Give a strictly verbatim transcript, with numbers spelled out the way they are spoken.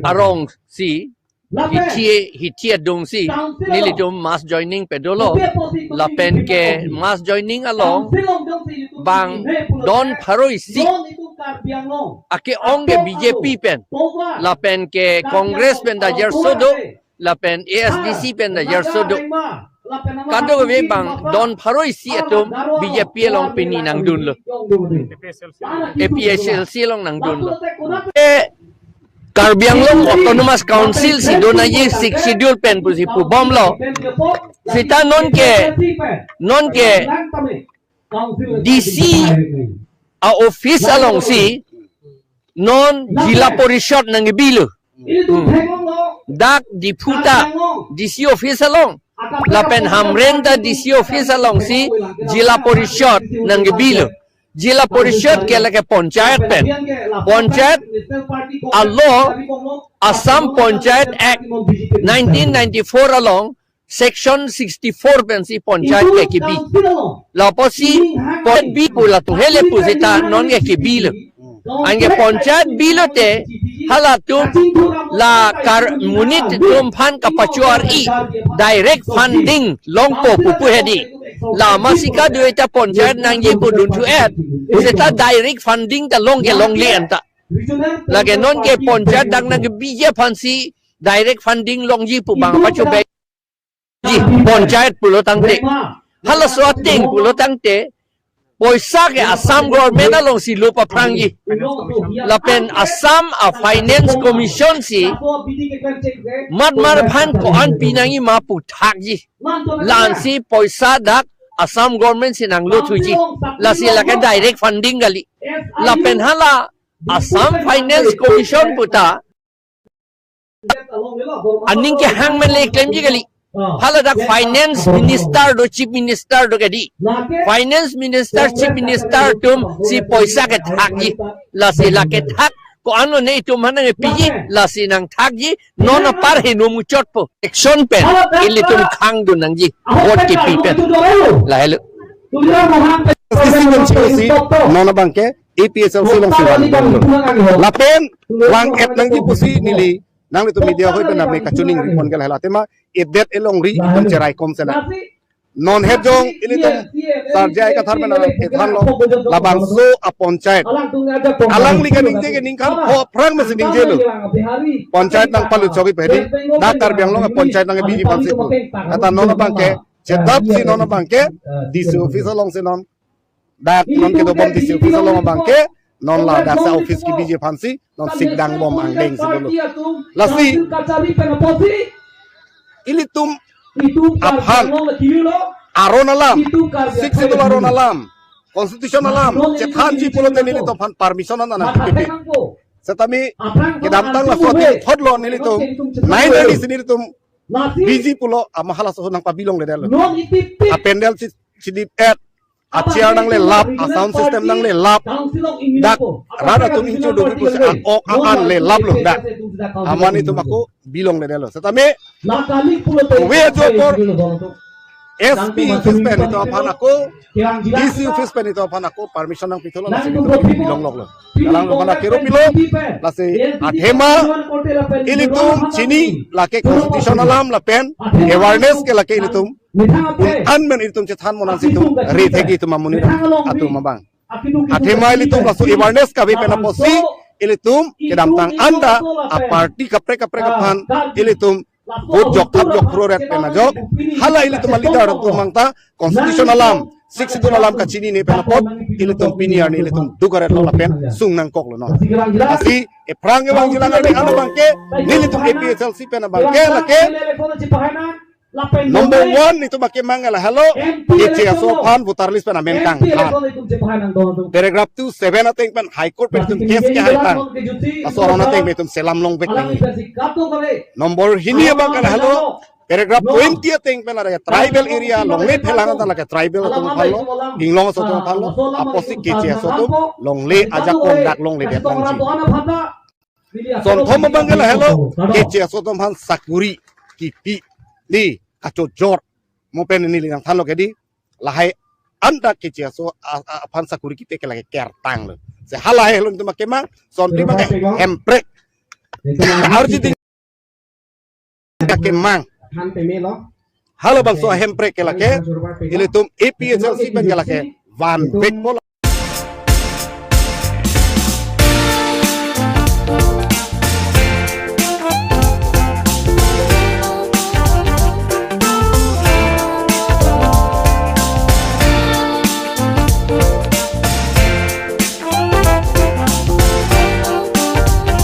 arongsi, hithi, hithi adungsi nelitum mass joining padolo. Lapen ke mass joining along bang don pharo isi ake-ong ke B J P pen, lapen ke Congress pen ta jarso do, lapen A S D C pen ta jarso do. Kadokave bang don pharo isi atum B J P along pini nangdunlo. A P H L C along nangdunlo. E, Karbi Anglong Autonomous Council si do nangji Sixth Schedule pen pusi pubomlo. Seta non ke, non ke D C a-office alongsi non Zilla Parishad nangkebilo. Hmm. Dak Diphu ta D C office along, lapen Hamren ta D C office alongsi Zilla Parishad nangkebilo. Zilla Parishad ke lake panchayat pen. Panchayat a-law, Assam Panchayat Act nineteen ninety-four along, Section sixty-four pensi panchayat ke kebi. Lapusi panchayat bi pu latum hele pu seta non ke kebilo. Anke panchayat bilo te halatum la kar monit atum aphan kapacho-ar-i direct funding longpo pu pu hedi. La masi kadokave ta panchayat nangji pu dunthu-et, seta direct funding ta long ke longle anta. Lake non ke panchayat dak nangkebiji aphansi direct funding longji pu bang pacho be ji, panchayat pulo tangte. Halaso ateng pulo tangte, poisa ke Assam government alongsi lo paphrangji. Lapen Assam a-Finance Commission si matmar aphan ko-an pinangji ma pu thakji. La-ansi poisa dak Assam government si nanglo thuji. Lasi lake direct funding kali. Lapen hala Assam Finance Commission puta aning kehang men le klemji kali. Hala dak Finance Minister do, Chief Minister do kedi. Finance Minister, Chief Minister atumsi poisa kethakji. Lasi la kethak ko-an lone itum aphan nangpiji, lasi nangthakji, non apar heno muchotpo. Action pen ilitum khangdun nangji, vote kipi pen. Lahelo. Sisi nunchi pusi non abangke A P H L C alongsi vangdunlo. Lapen vang-et nangji pusi neli nanglitum media hoi pen name kachiningri pon ke lahelo. Tema edet elongri itum cheraikom sena. Non het jong ilitum Sar J I Kathar pen nang kethanlo, labangso a-panchayat alangli kaningje ke ningkan pho aphrang masi ningjelo. Panchayat nangpalut chokji pu hedi, dak Karbi Anglong a-panchayat nangkebiji aphansi pu. Anta non abangke, chetapsi non abangke D C office alongsi non, dak non kedobom D C office along abangke, non ladak sa office kebiji aphansi non sikdangbom angdengsi dolo. Lasi ilitum aphan aron alam, Sixth Schedule aron alam, Constitution alam chethanji pulote nelitum aphan permission nangpipe. Setame kedamtang laso athotlo nelitum, nai nai si nelitum biji pulo, ama halaso nangpabilongledetlo. A-pandal chi-, chidip-et, a-chair nanglelap, a-sound system nanglelap. Dak rat atum ingchur dukri pusi a-ok a-an lelaplo dak. Amat itum ako bilongledetlo. Setame kove ajo apor S P office pen itum aphan ako, D C office pen itum aphan ako permission nangpithulo, lasi itum bilongloklo. Dalang lo mana kero pilo, lasi athema ilitum chini lake Constitution alam lapen awareness ke lake ilitum un-an men ilitum chethan mo nangsi itum rethek itum amonit atum abang. Athema ilitum laso awareness kave pen apotsi ilitum kedamtang anta a-party kaprek kaprek aphan ilitum vote jokthap jokphroret pen ajok, hala ilitum a-leader atum mangta Constitution alam, Sixth Schedule alam kachinine pen apot ilitum pini arni ilitum dukaretlo lapen sung nangkoklo non. Lasi ephrang kevangji alang arni ano abangke, nelitum A P H L C pen abangke lake number one itum akemang lahelo, Keche aso aphan voter list pen amen kangthan. Paragraph two seven ateng pen High Court pen itum case kehaitang, laso aron ateng pen itum selam longvek nangji. Number hini abangke lahelo, paragraph twenty ateng pen lake tribal area longle phelang anta lake tribal atum aphanlo, inglong aso atum aphanlo, apotsi Keche aso atum longle ajakong dak longledet nangji. Sonthom abangke lahelo, Keche aso atum aphan sakuri kipi, di kachojor. Mo pen neli nangthanlo kedi, lahai anta Keche aso a-, a-, aphan sakuri kipi ke lake kertanglo. Se halahelo itum akemang, sonthom abangke Hemprek Arjuding lake mang. Halabangso ahemprek ke lake, ilitum A P H L C pen ke lake vanvekpo.